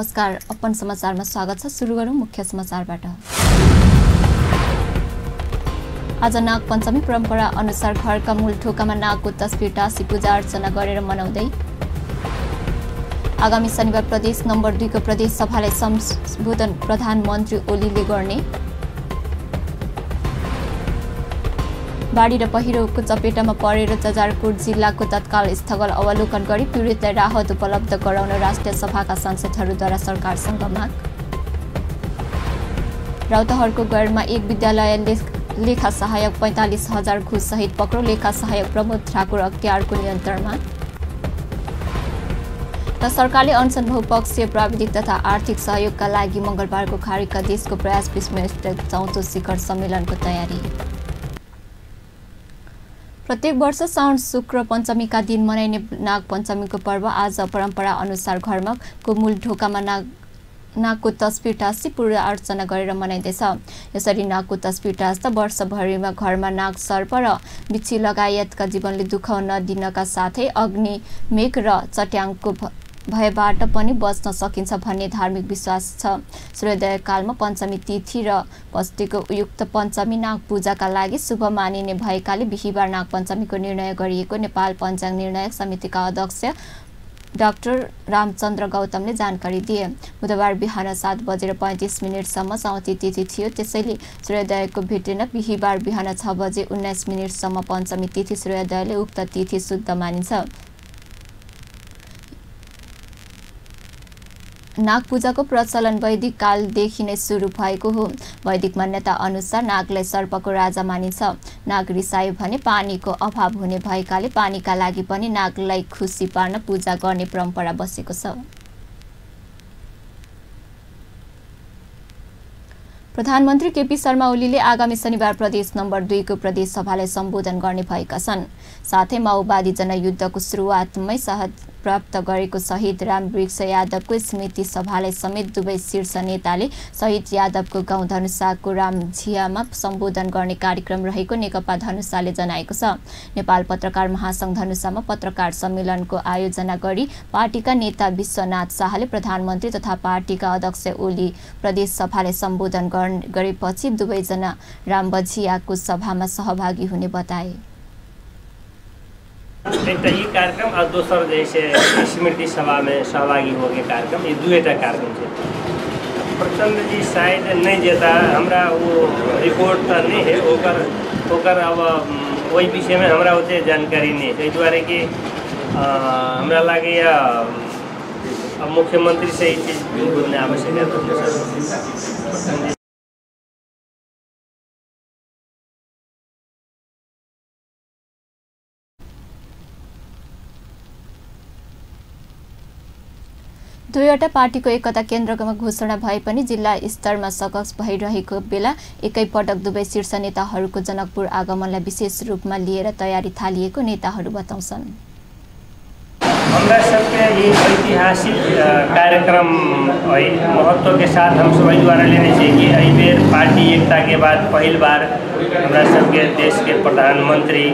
नमस्कार, अपन समाचारमा स्वागत छ। सुरु गरौँ मुख्य समाचारबाट। आज नाग पञ्चमी परम्परा अनुसार घरका मूल ढोकामा नागको तस्बिर टाँसी पूजा अर्चना गरेर मनाउँदै आगामी शनिबार प्रदेश नम्बर 2 को प्रदेश सभालाई सम्बोधन प्रधानमन्त्री ओलीले गर्ने। बाढी र पहिरोको चपेटामा परेर जजारकोट जिल्लाको तत्काल स्थगल अवलोकन गरी पीडितलाई राहत उपलब्ध गराउन राष्ट्रिय सभाका सांसदहरूद्वारा सरकारसँग माग। राउतहरूको गैरमा एक विद्यालय लेखा सहायक 45,000 घुस सहित पक्राउ, लेखा सहायक प्रमोद ठाकुर अख्तियारको नियन्त्रणमा। र सरकारले अनसन बहुपक्षीय प्राविधिक तथा आर्थिक सहयोगका लागि मंगलबारको खारीका देशको प्रयास विस्मय चौथो शिखर सम्मेलनको तयारी। प्रत्येक वर्ष साउन शुक्र पञ्चमीका दिन मनाइने नाग पञ्चमीको पर्व आज परम्परा अनुसार घरमा को मूल ढोकामा नागको तस्बिर टाँसी पूजा अर्चना गरेर मनाइँदैछ। यसरी नागको तस्बिर टाँस्दा वर्षभरिमा घरमा नाग सर्प र बिच्छी लगायतका जीवनले दुःख नदिनका साथै अग्नि, मेघ र चट्याङको भयबाट पनि बच्न सकिन्छ भन्ने धार्मिक विश्वास छ। सूर्योदय कालमा पञ्चमी तिथि र बस्तीको युक्त पञ्चमी नाग पूजाका लागि शुभ मानिने भएकाले बिहिबार नाग पञ्चमीको निर्णय गरिएको नेपाल पञ्चाङ्ग निर्णायक समितिका अध्यक्ष डाक्टर रामचन्द्र गौतमले जानकारी दिए। बुधबार बिहान 7:35 चौथी तिथि थियो, त्यसैले सूर्योदयको भेटिन बिहिबार बिहान 6:19 पञ्चमी तिथि सूर्योदयले उक्त तिथि शुद्ध मानिन्छ। नाग पूजाको प्रचलन वैदिक कालदेखि नै सुरु भएको हो। वैदिक मान्यता अनुसार नागलाई सर्पको राजा मानिन्छ। नाग रिसायो भने पानीको अभाव हुने भएकाले पानीका लागि पनि नागलाई खुसी पार्न पूजा गर्ने परम्परा बसेको छ। प्रधानमन्त्री केपी शर्मा ओलीले आगामी शनिबार प्रदेश नम्बर 2 को प्रदेश सभालाई सम्बोधन गर्ने भएका छन्। साथै माओवादी जनयुद्धको सुरुवातमै प्राप्त गरेको शहीद रामवृक्ष यादवको स्मृति सभालाई समेत दुवै शीर्ष नेताले शहीद यादवको गाउँ धनुषाको रामझियामा सम्बोधन गर्ने कार्यक्रम रहेको नेकपा धनुषाले जनाएको छ। नेपाल पत्रकार महासंघ धनुषामा पत्रकार सम्मेलनको आयोजना गरी पार्टीका नेता विश्वनाथ शाहले प्रधानमन्त्री तथा पार्टीका अध्यक्ष ओली प्रदेश सभालाई सम्बोधन गरेपछि दुवैजना रामबझियाको सभामा सहभागी हुने बताए। एक ई कार्यक्रम और दोसर जैसे स्मृति सभा में सहभागी हो के कार्यक्रम, ये दुईटा कार्यक्रम है। प्रचंड जी शायद नहीं जेता, हमरा वो रिपोर्ट तो नहीं है, ओकर अब वही विषय में हमरा ओते जानकारी नहीं है। दुआरे कि हमरा लागे अब मुख्यमंत्री से ई चीज बुझने आवश्यक है। तो दुईवटा पार्टीको एकता केन्द्रमा घोषणा भए पनि जिल्ला स्तरमा सकस भइरहेको बेला एकैपटक दुवै शीर्ष नेताहरूको जनकपुर आगमनलाई विशेष रूपमा लिएर तयारी थालिएको नेताहरू बताउँछन्। हमरा सबके ये ऐतिहासिक कार्यक्रम महत्व के साथ हम सब द्वारा लेने चाहिए कि एहि बेर पार्टी एकता के बाद पहिल बार हमरा सबके देश के प्रधानमंत्री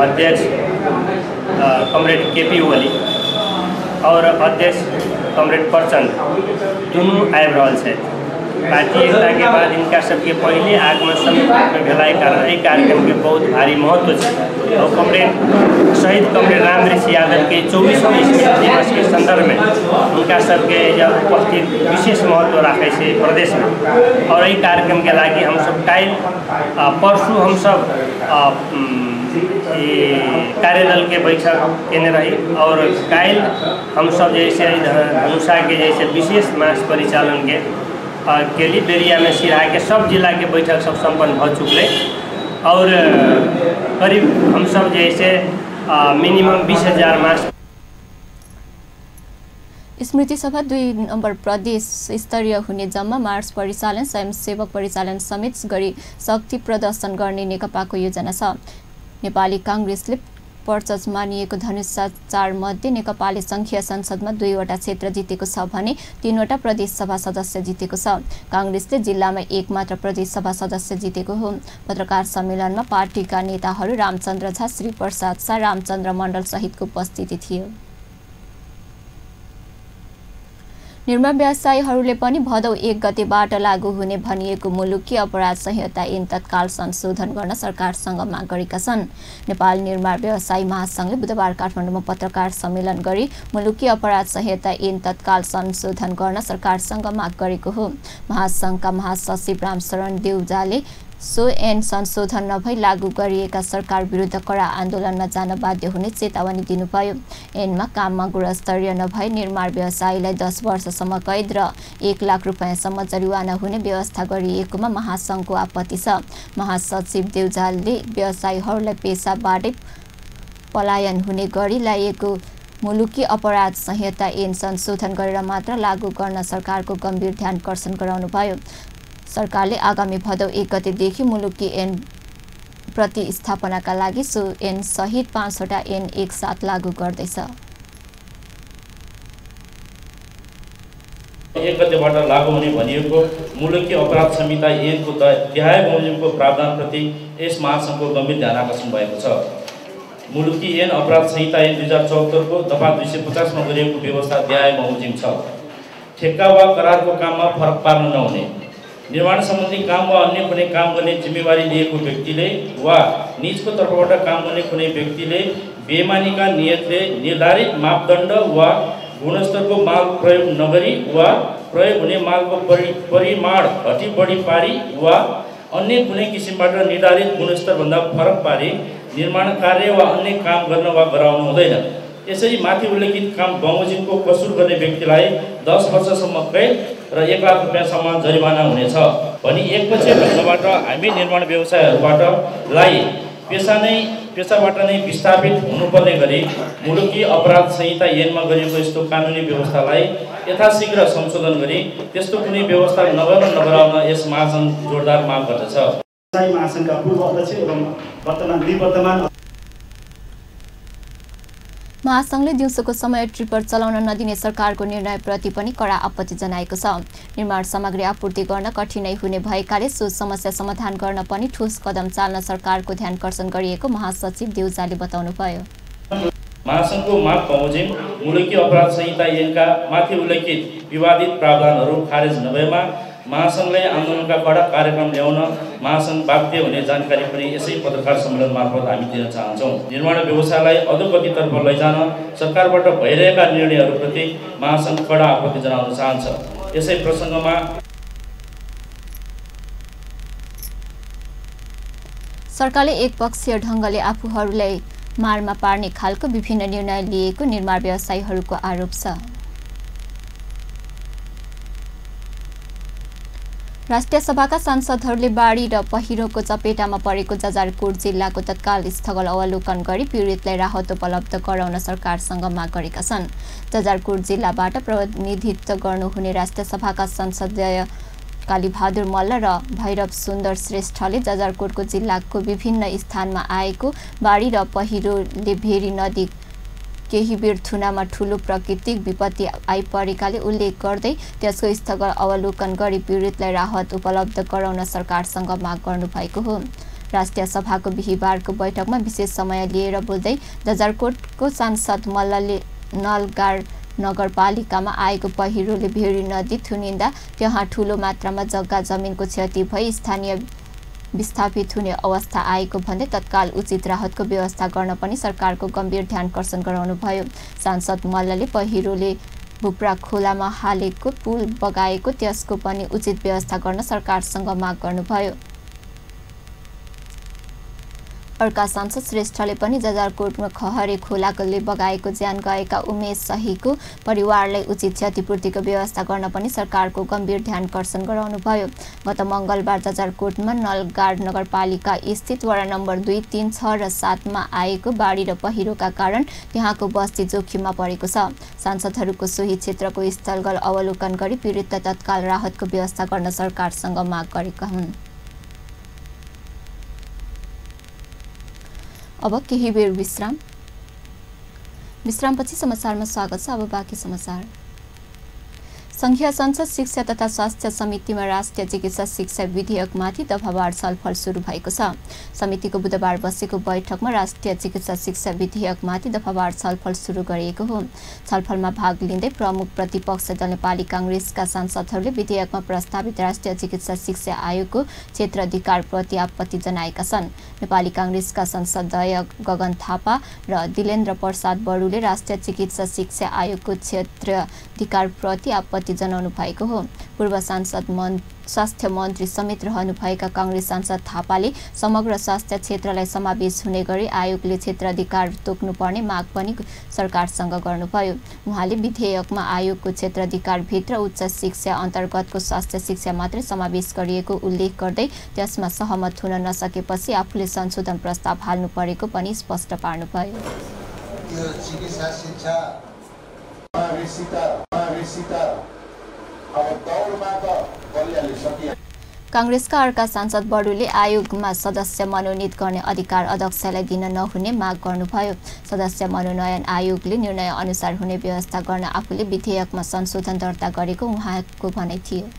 अध्यक्ष कमरेड केपी ओली और अध्यक्ष कमरेड प्रचंड दुनू आबि रहल छथि। पार्टी एकता के बाद इनका सबके पहले आगमन संयुक्त रूपमे भेलाके कारण एहि कार्यक्रम के बहुत भारी महत्व है। और कमरेड शहीद कमरेड रामवृक्ष यादव के 24वीं स्मृति दिवस के संदर्भ में उनका सबके उपस्थित विशेष महत्व राखे से प्रदेश में। और एहि कार्यक्रम के लागि हम सब काल्हि परसू हम सब कार्यदल के बैठक केने रही और काल्हि हम सब जैसे धनुषा के जैसे विशेष मास परिचालन के लिए बेरिया में सिराहा के सब जिला के बैठक सब सम्पन्न हो चुकले और करीब हम सब जैसे मिनिमम 20,000 मास। स्मृति सभा 2 नम्बर प्रदेश स्तरीय हुने जम्मा मार्च परिचालन, स्वयंसेवक परिचालन समेत गरी शक्ति प्रदर्शन गर्ने नेकपाको योजना छ। नेपाली काङ्ग्रेसले पर्चस मानिएको धनुषा 4 मध्ये नेकपाले संघीय संसदमा 2वटा क्षेत्र जितेको छ भने 3वटा प्रदेशसभा सदस्य जितेको छ। काङ्ग्रेसले जिल्लामा एक मात्र प्रदेशसभा सदस्य जितेको हो। पत्रकार सम्मेलनमा पार्टीका नेताहरू रामचन्द्र झा, श्री प्रसाद शाह, रामचन्द्र मण्डल सहितको उपस्थिति थियो। निर्माण व्यवसायीहरूले पनि भदौ 1 गतेबाट लागू हुने भनिएको मुलुकी अपराध संहिता ऐन तत्काल संशोधन गर्न सरकारसँग माग गरेका छन्। नेपाल निर्माण व्यवसायी महासंघले बुधबार काठमाडौँमा पत्रकार सम्मेलन गरी मुलुकी अपराध संहिता ऐन तत्काल संशोधन गर्न सरकारसँग माग गरेको हो। महासंघका महासचिव रामशरण देउजाले सो ऐन संशोधन नभई लागू गरिएका सरकार विरुद्ध कडा आन्दोलनमा जान बाध्य हुने चेतावनी दिनुभयो। ऐनमा काममा गुणस्तरीय नभई निर्माण व्यवसायीलाई 10 वर्षसम्म कैद र 1 लाख रुपैयाँसम्म जरिवाना हुने व्यवस्था गरिएकोमा महासंघको आपत्ति छ। महासचिव देउजालले व्यवसायीहरूलाई पेसाबाटै पलायन हुने गरी ल्याइएको मुलुकी अपराध संहिता ऐन संशोधन गरेर मात्र लागू गर्न सरकारको गम्भीर ध्यानकर्षण गराउनुभयो। सरकारले आगामी भदौ 1 गतेदेखि मुलुकी ऐन प्रतिस्थापनाका लागि सो ऐन सहित 5 वटा ऐन एकसाथ लागू गर्दैछ। 1 गतेबाट लागू हुने भनिएको मुलुकी अपराध संहिता ऐनको देहाय बमोजिमको प्रावधानप्रति यस महासंघको गम्भीर ध्यान आकर्षण भएको छ। मुलुकी ऐन अपराध संहिता ऐन 2074 को दफा 250 मा गरिएको व्यवस्था देहाय बमोजिम छ। ठेक्का वा करारको काममा फरक पार्न नहुने, निर्माण सम्बन्धी काम वा अन्य कुनै काम गर्ने जिम्मेवारी लिएको व्यक्तिले वा निजको तर्फबाट काम गर्ने कुनै व्यक्तिले बेमानीका नियतले निर्धारित मापदण्ड वा गुणस्तरको माल प्रयोग नगरी वा प्रयोग हुने मालको परिमाण घटी बढी पारी वा अन्य कुनै किसिमबाट निर्धारित गुणस्तरभन्दा फरक पारी निर्माण कार्य वा अन्य काम गर्न वा गराउनु हुँदैन। यसरी माथि उल्लेखित काम बमोजिमको कसुर गर्ने व्यक्तिलाई 10 वर्षसम्म कैद र 1 लाख रुपियाँसम्म जरिवाना हुनेछ भनी एकपक्षीय ढङ्गबाट हामी निर्माण व्यवसायहरूबाट लाई पेसाबाट नै विस्थापित हुनुपर्ने गरी मुलुकी अपराध संहिता ऐनमा गरिएको यस्तो कानुनी व्यवस्थालाई यथाशीघ्र संशोधन गरी त्यस्तो कुनै व्यवस्था नगर्न नगराउन यस महासंघ जोरदार माग गर्दछ। महासंघका पूर्व अध्यक्ष एवं वर्तमान निवर्तमान महासंघले दिउँसोको समय ट्रिपर चलाउन नदिने सरकारको निर्णयप्रति पनि कडा आपत्ति जनाएको छ। निर्माण सामग्री आपूर्ति गर्न कठिनाई हुने भएकाले सो समस्या समाधान गर्न पनि ठोस कदम चाल्न सरकारको ध्यानकर्षण गरिएको महासचिव देउजाले बताउनुभयो। महासंघको माग बमोजिम मुलुकी अपराध संहिता ऐनका माथि उल्लेखित विवादित प्रावधानहरू खारेज नभएमा महासंघले आन्दोलनका कडा कार्यक्रम ल्याउन महासंघ बाध्य हुने जानकारी पनि यसै पत्रकार सम्मेलन मार्फत हामी दिन चाहन्छौँ। निर्माण व्यवसायलाई अधोगतितर्फ लैजान सरकारबाट भइरहेका निर्णयहरूप्रति महासंघ कडा आपत्ति जनाउन चाहन्छ। यसै प्रसङ्गमा सरकारले एकपक्षीय ढङ्गले आफूहरूलाई मारमा पार्ने खालको विभिन्न निर्णय लिएको निर्माण व्यवसायीहरूको आरोप छ। राष्ट्रिय सभाका सांसदहरूले बाढी र पहिरोको चपेटामा परेको जाजरकोट जिल्लाको तत्काल स्थगल अवलोकन गरी पीडितलाई राहत उपलब्ध गराउन सरकारसँग माग गरेका छन्। जाजरकोट जिल्लाबाट प्रतिनिधित्व गर्नुहुने राष्ट्रिय सभाका सांसदद्वय कालीबहादुर मल्ल र भैरव सुन्दर श्रेष्ठले जाजरकोटको जिल्लाको विभिन्न स्थानमा आएको बाढी र पहिरोले भेरी नदी केही बेर थुनामा ठूलो प्राकृतिक विपत्ति आइपरेकाले उल्लेख गर्दै त्यसको स्थगल अवलोकन गरी पीडितलाई राहत उपलब्ध गराउन सरकारसँग माग गर्नुभएको हो। राष्ट्रिय सभाको बिहिबारको बैठकमा विशेष समय लिएर बोल्दै जाजरकोटको सांसद मल्लले नलगार नगरपालिकामा आएको पहिरोले भेरी नदी थुनिँदा त्यहाँ ठूलो मात्रामा जग्गा जमिनको क्षति भई स्थानीय विस्थापित हुने अवस्था आएको भन्दै तत्काल उचित राहतको व्यवस्था गर्न पनि सरकारको गम्भीर ध्यानकर्षण गराउनुभयो। सांसद मल्लले पहिरोले भुप्रा खोलामा हालेको पुल बगाएको त्यसको पनि उचित व्यवस्था गर्न सरकारसँग माग गर्नुभयो। अर्का सांसद श्रेष्ठले पनि जाजरकोटमा खहरे खोलाले बगाएको ज्यान गएका उमेश सहीको परिवारलाई उचित क्षतिपूर्तिको व्यवस्था गर्न पनि सरकारको गम्भीर ध्यानकर्षण गराउनुभयो। गत मंगलबार जाजरकोटमा नलगाड नगरपालिका स्थित वडा नम्बर 2, 3, 6 र 7 मा आएको बाढी र पहिरोका कारण त्यहाँको बस्ती जोखिममा परेको छ। सांसदहरूको सोही क्षेत्रको स्थलगत अवलोकन गरी पीडितलाई तत्काल राहतको व्यवस्था गर्न सरकारसँग माग गरेका हुन्। अब केही बेर विश्राम, विश्रामपछि समाचारमा स्वागत छ। अब बाँकी समाचार। संघीय संसद शिक्षा तथा स्वास्थ्य समितिमा राष्ट्रिय चिकित्सा शिक्षा विधेयकमाथि दफावार छलफल सुरु भएको छ। समितिको बुधबार बसेको बैठकमा राष्ट्रिय चिकित्सा शिक्षा विधेयकमाथि दफावार छलफल सुरु गरिएको हो। छलफलमा भाग लिँदै प्रमुख प्रतिपक्ष दल नेपाली कांग्रेसका सांसदहरूले विधेयकमा प्रस्तावित राष्ट्रिय चिकित्सा शिक्षा आयोगको क्षेत्राधिकारप्रति आपत्ति जनाएका छन्। नेपाली कांग्रेसका संसदीय गगन थापा र दिलेन्द्र प्रसाद बरुले राष्ट्रिय चिकित्सा शिक्षा आयोगको क्षेत्राधिकारप्रति आपत्ति जनाउनु भएको हो। पूर्व सांसद स्वास्थ्य मन्त्री समेत रहनुभएका कांग्रेस सांसद थापाले समग्र स्वास्थ्य क्षेत्रलाई समावेश हुने गरी आयोगले क्षेत्राधिकार तोक्नुपर्ने माग पनि सरकारसँग गर्नुभयो। उहाँले विधेयकमा आयोगको क्षेत्राधिकारभित्र उच्च शिक्षा अन्तर्गतको स्वास्थ्य शिक्षा मात्रै समावेश गरिएको उल्लेख गर्दै त्यसमा सहमत हुन नसकेपछि आफूले संशोधन प्रस्ताव हाल्नु परेको पनि स्पष्ट पार्नुभयो। कांग्रेसका अर्का सांसद बरुले आयोगमा सदस्य मनोनित गर्ने अधिकार अध्यक्षलाई दिन नहुने माग गर्नुभयो। सदस्य मनोनयन आयोगले निर्णय अनुसार हुने व्यवस्था गर्न आफूले विधेयकमा संशोधन दर्ता गरेको उहाँको भनाइ थियो।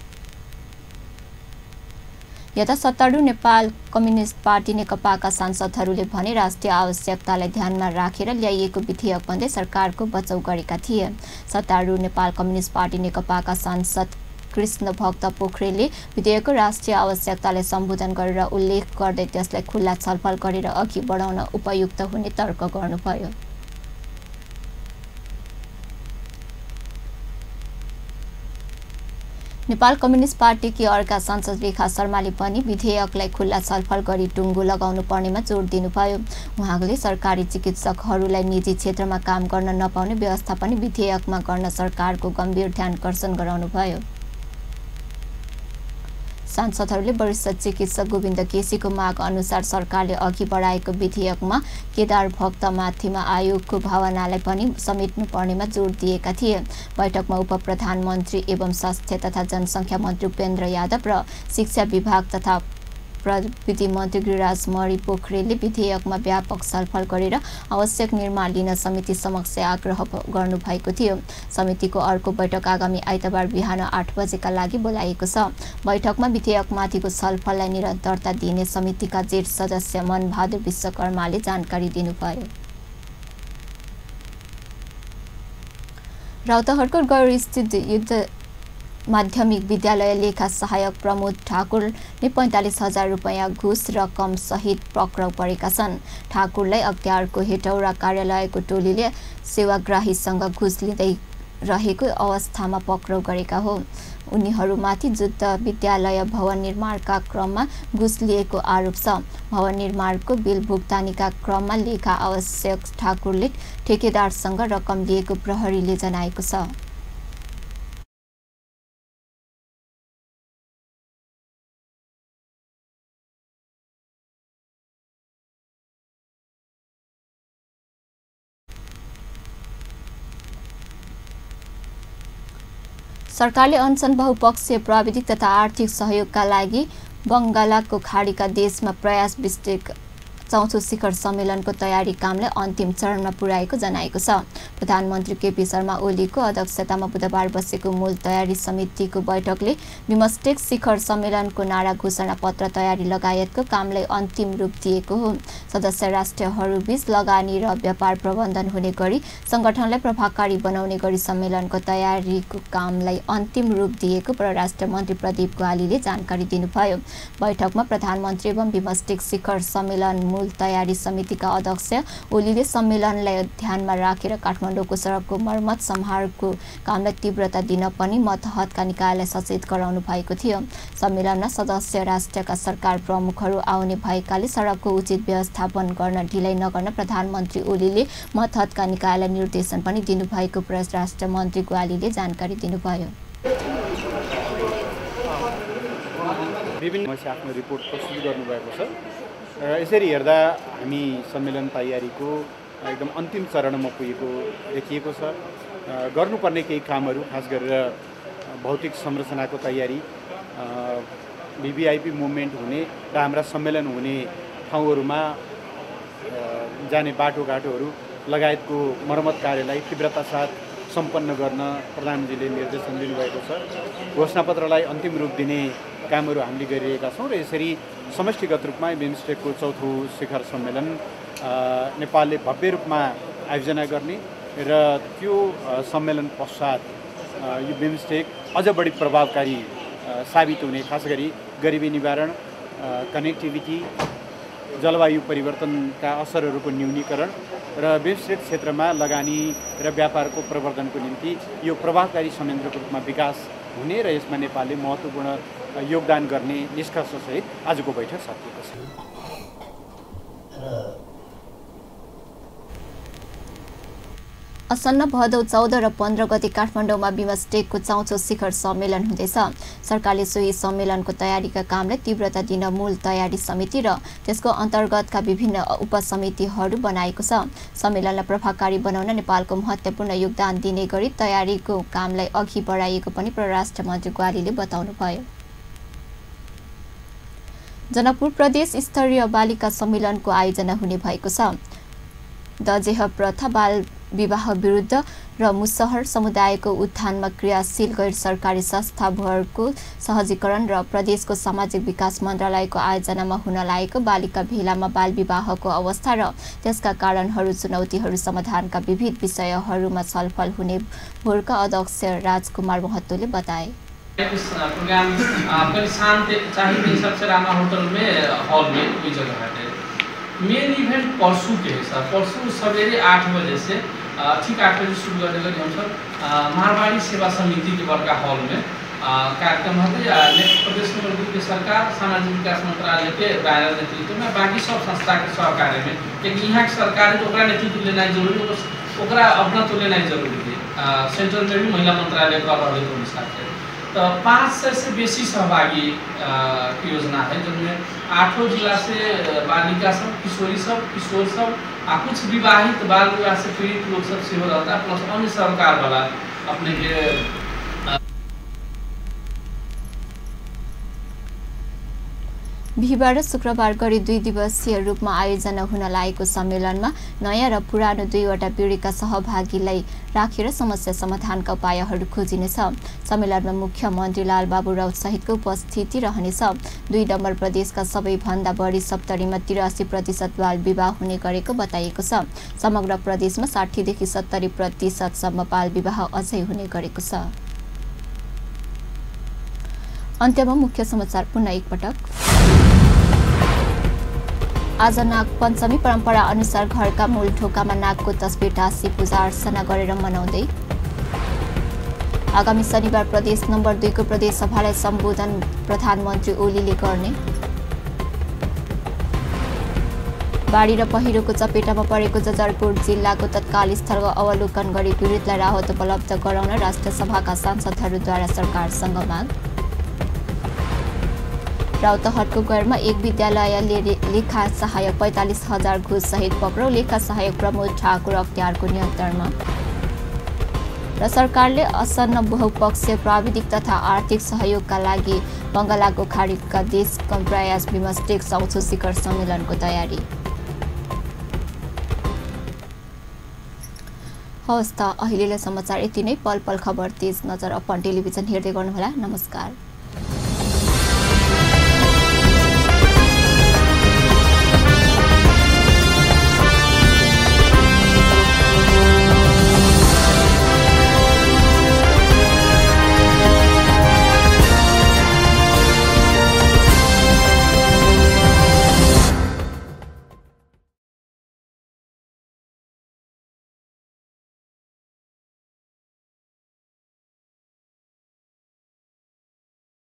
यता सत्तारूढ नेपाल कम्युनिस्ट पार्टी नेकपाका सांसदहरूले भने राष्ट्रिय आवश्यकतालाई ध्यानमा राखेर ल्याइएको विधेयक भन्दै सरकारको बचाउ गरेका थिए। सत्तारूढ नेपाल कम्युनिस्ट पार्टी नेकपाका सांसद कृष्ण भक्त पोखरेलले विधेयकको राष्ट्रिय आवश्यकतालाई सम्बोधन गरेर उल्लेख गर्दै त्यसलाई खुल्ला छलफल गरेर अघि बढाउन उपयुक्त हुने तर्क गर्नुभयो। नेपाल कम्युनिस्ट पार्टीकी अर्का सांसद रेखा शर्माले पनि विधेयकलाई खुल्ला छलफल गरी टुङ्गो लगाउनु पर्नेमा जोड दिनुभयो। उहाँले सरकारी चिकित्सकहरूलाई निजी क्षेत्रमा काम गर्न नपाउने व्यवस्था पनि विधेयकमा गर्न सरकारको गम्भीर ध्यानकर्षण गराउनुभयो। सांसदहरूले वरिष्ठ चिकित्सक गोविन्द केसीको माग अनुसार सरकारले अघि बढाएको विधेयकमा केदार भक्त माथिमा आयोगको भावनालाई पनि समेट्नु पर्नेमा जोड दिएका थिए। बैठकमा उप प्रधानमन्त्री एवं स्वास्थ्य तथा जनसङ्ख्या मन्त्री उपेन्द्र यादव र शिक्षा विभाग तथा प्रविधि मन्त्री गिरिराज मणि पोखरेलले विधेयकमा व्यापक छलफल गरेर आवश्यक निर्णय लिन समिति समक्ष आग्रह गर्नुभएको थियो। समितिको अर्को बैठक आगामी आइतबार बिहान 8 बजेका लागि बोलाइएको छ। बैठकमा विधेयकमाथिको छलफललाई निरन्तरता दिने समितिका जेठ सदस्य मनबहादुर विश्वकर्माले जानकारी दिनुभयो। राउतहटको गौरीस्थित युद्ध माध्यमिक विद्यालय लेखा सहायक प्रमोद ठाकुरले 45,000 रुपैयाँ घुस रकम सहित पक्राउ परेका छन्। ठाकुरलाई अख्तियारको हेटौरा कार्यालयको टोलीले सेवाग्राहीसँग घुस लिँदै रहेको अवस्थामा पक्राउ गरेका हो। उनीहरूमाथि जुद्ध विद्यालय भवन निर्माणका क्रममा घुस लिएको आरोप छ। भवन निर्माणको बिल भुक्तानीका क्रममा लेखा आवश्यक ठाकुरले ठेकेदारसँग रकम लिएको प्रहरीले जनाएको छ। सरकारले अनसन बहुपक्षीय प्राविधिक तथा आर्थिक सहयोगका लागि बङ्गालाको खाडीका देशमा प्रयास विस्तृत चौथो शिखर सम्मेलनको तयारी कामलाई अन्तिम चरणमा पुर्याएको जनाएको छ। प्रधानमन्त्री केपी शर्मा ओलीको अध्यक्षतामा बुधबार बसेको मूल तयारी समितिको बैठकले बिमस्टेक शिखर सम्मेलनको नारा घोषणा पत्र तयारी लगायतको कामलाई अन्तिम रूप दिएको हो। सदस्य राष्ट्रहरूबीच लगानी र व्यापार प्रबन्धन हुने गरी संगठनलाई प्रभावकारी बनाउने गरी सम्मेलनको तयारीको कामलाई अन्तिम रूप दिएको परराष्ट्र मन्त्री प्रदीप ग्वालीले जानकारी दिनुभयो। बैठकमा प्रधानमन्त्री एवं बिमस्टेक शिखर सम्मेलन मूल तयारी समितिका अध्यक्ष ओलीले सम्मेलनलाई ध्यानमा राखेर काठमाडौँको सडकको मर्मत सम्हारको कामलाई तीव्रता दिन पनि मतहतका निकायलाई सचेत गराउनु भएको थियो। सम्मेलनमा सदस्य राष्ट्रका सरकार प्रमुखहरू आउने भएकाले सडकको उचित व्यवस्थापन गर्न ढिलाइ नगर्न प्रधानमन्त्री ओलीले मतहतका निकायलाई निर्देशन पनि दिनुभएको परराष्ट्र मन्त्री ग्वालीले जानकारी दिनुभयो। विभिन्न आफ्नो रिपोर्ट प्रस्तुत गर्नुभएको छ र यसरी हेर्दा हामी सम्मेलन तयारीको एकदम अन्तिम चरणमा पुगेको देखिएको छ। गर्नुपर्ने केही कामहरू खास गरेर भौतिक संरचनाको तयारी, भिभिआइपी मुभमेन्ट हुने र हाम्रा सम्मेलन हुने ठाउँहरूमा जाने बाटोघाटोहरू लगायतको मर्मत कार्यलाई तीव्रता साथ सम्पन्न गर्न प्रधानमन्त्रीले निर्देशन दिनुभएको छ। घोषणापत्रलाई अन्तिम रूप दिने कामहरू हामीले गरिरहेका छौँ र यसरी समष्टिगत रूपमा बिम्स्टेकको चौथो शिखर सम्मेलन नेपालले भव्य रूपमा आयोजना गर्ने र त्यो सम्मेलन पश्चात यो बिम्स्टेक अझ बढी प्रभावकारी साबित हुने, खास गरी गरिबी निवारण, कनेक्टिभिटी, जलवायु परिवर्तनका असरहरूको न्यूनीकरण र बिम्स्टेक क्षेत्रमा लगानी र व्यापारको प्रवर्धनको निम्ति यो प्रभावकारी संयन्त्रको रूपमा विकास हुने र यसमा नेपालले महत्त्वपूर्ण योगदान गर्ने निष्कर्षसहित आजको बैठक सकिएको छ। आसन्न भदौ 14 र 15 गते काठमाडौँमा बिम्स्टेकको चौथो शिखर सम्मेलन हुँदैछ। सरकारले सोही सम्मेलनको तयारीका कामलाई तीव्रता दिन मूल तयारी समिति र त्यसको अन्तर्गतका विभिन्न उपसमितिहरू बनाएको छ। सम्मेलनलाई प्रभावकारी बनाउन नेपालको महत्त्वपूर्ण योगदान दिने गरी तयारीको कामलाई अघि बढाइएको पनि परराष्ट्र मन्त्री ग्वालीले बताउनुभयो। जनकपुर प्रदेश स्तरीय बालिका सम्मेलनको आयोजना हुने भएको छ। दजेह प्रथा, बाल विवाह विरुद्ध र मुसहर समुदायको उत्थानमा क्रियाशील गैर सरकारी संस्था भरको सहजीकरण र प्रदेशको सामाजिक विकास मन्त्रालयको आयोजनामा हुन लागेको बालिका भेलामा बाल विवाहको अवस्था र त्यसका कारणहरू, चुनौतीहरू, समाधानका विविध विषयहरूमा छलफल हुने भोरका अध्यक्ष राजकुमार महतोले बताए। प्रोग्राम होटल में हॉल में कोई जगह है। मेन इवेंट परसों के है सर। परसों सवेरे 8 बजे से ठीक 8 बजे शुरू करने लगे हम सर मारवाड़ी सेवा समिति के बड़का हॉल में कार्यक्रम होते। प्रदेश नंबर 2 के सरकार सामाजिक विकास मंत्रालय के दायरा नेतृत्व में बाकी सब संस्था के सहकार्य में, लेकिन यहाँ के सरकार है तो ओकरा नेतृत्व लेना जरूरी, ओकरा अपना तो लेना जरूरी है। सेंट्रल में भी महिला मंत्रालय कर रहा है हिसाब से तो 500 से बेसी सहभागी की योजना है, जिनमें 8 जिला से बालिका सब, किशोरी सब, किशोर सब आ कुछ विवाहित बाल विवाह से पीड़ित लोग सब सेहो रहता, प्लस अन्य सरकार वाला अपने के। बिहिबार र शुक्रबार गरी 2 दिवसीय रूपमा आयोजना हुन लागेको सम्मेलनमा नयाँ र पुरानो दुईवटा पिँढीका सहभागीलाई राखेर समस्या समाधानका उपायहरू खोजिनेछ। सम्मेलनमा मुख्यमन्त्री लालबाबु राउत सहितको उपस्थिति रहनेछ। 2 नम्बर प्रदेशका सबैभन्दा बढी सप्तरीमा 83% बाल विवाह हुने गरेको बताइएको छ। समग्र प्रदेशमा 60 देखि 70% सम्म बाल विवाह अझै हुने गरेको छ। अन्त्यमा मुख्य समाचार पुनः एकपटक। आज नाग पञ्चमी परम्परा अनुसार घरका मूल ढोकामा नागको तस्बिर टाँसी पूजा अर्चना गरेर मनाउँदै। आगामी शनिबार प्रदेश नम्बर 2 को प्रदेश सभालाई सम्बोधन प्रधानमन्त्री ओलीले गर्ने। बाढी र पहिरोको चपेटामा परेको जजरकोट जिल्लाको तत्काल स्थलको अवलोकन गरी पीडितलाई राहत उपलब्ध गराउन राष्ट्रसभाका सांसदहरूद्वारा सरकारसँग माग। राउतहटको गैरमा एक विद्यालयले लेखा सहायक 45,000 घुस सहित पक्राउ, लेखा सहायक प्रमोद ठाकुर अख्तियारको नियन्त्रणमा। र सरकारले आसन्न बहुपक्षीय प्राविधिक तथा आर्थिक सहयोगका लागि बङ्गालाको खाडीका देश प्रयास बिम्स्टेक चौथो शिखर सम्मेलनको तयारी। हवस् त अहिलेलाई समाचार यति नै। पल पल खबर तेज नजर अपन टेलिभिजन हेर्दै गर्नुहोला। नमस्कार।